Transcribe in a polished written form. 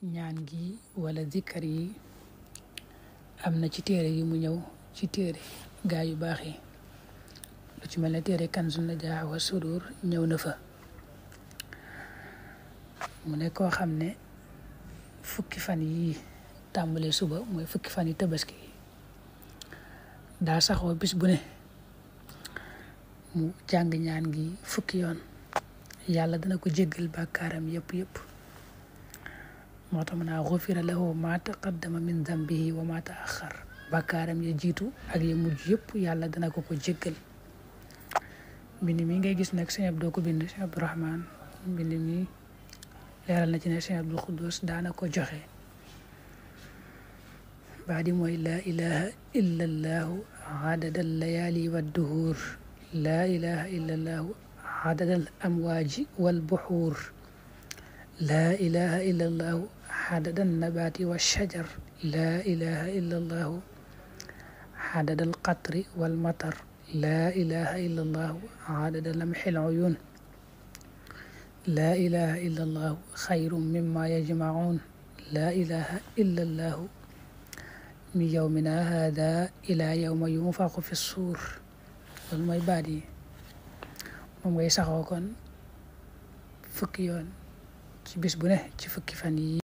ñaan gi wala zikkar yi am na ci téere yi mu ñëw ci téere gaa yu baax yi lu ci mel ne téere Kanzun Najaa wa Sudur ñëw na fa mu ne koo xam ne fukki fan yi tàmbalee suba mooy fukki fan yi tabaski daa saxoo bis bu ne mu jàng ñaan gi fukki yoon yàlla dana ko jéggal bàkkaaram yëpp moo tax mu naa xufira lahu ma taqaddama min zambihi wa ma taaxar bàkkaaram ya jiitu ak ya mujj yëpp yàlla dana ko jéggal mbind mi ngay gis nag sëñ Abdou ko bind sëñ Abdourahman mbind mi leeral na ci ne sëñ Abdul Xuddus daana ko joxe baa di mooy laa ilaha illa allahu adada allayali wadduhur laa ilaha illa allahu adada al amwaaji walbuxuur laa ilaha illa allahu adada alnabaati walshajar laa ilaha illa allahu adada alqatri walmatar laa ilaha illa allahu adada lamxil uyun laa ilaha illa allahu xayrun mimma yajmacuun laa ilaha illa allahu min yawmina hada ila yawma yunfaxu fi suur loolu mooy baat yi moom ngay saxoo kon fukki yoon ci bis bu ne ci fukki fan yi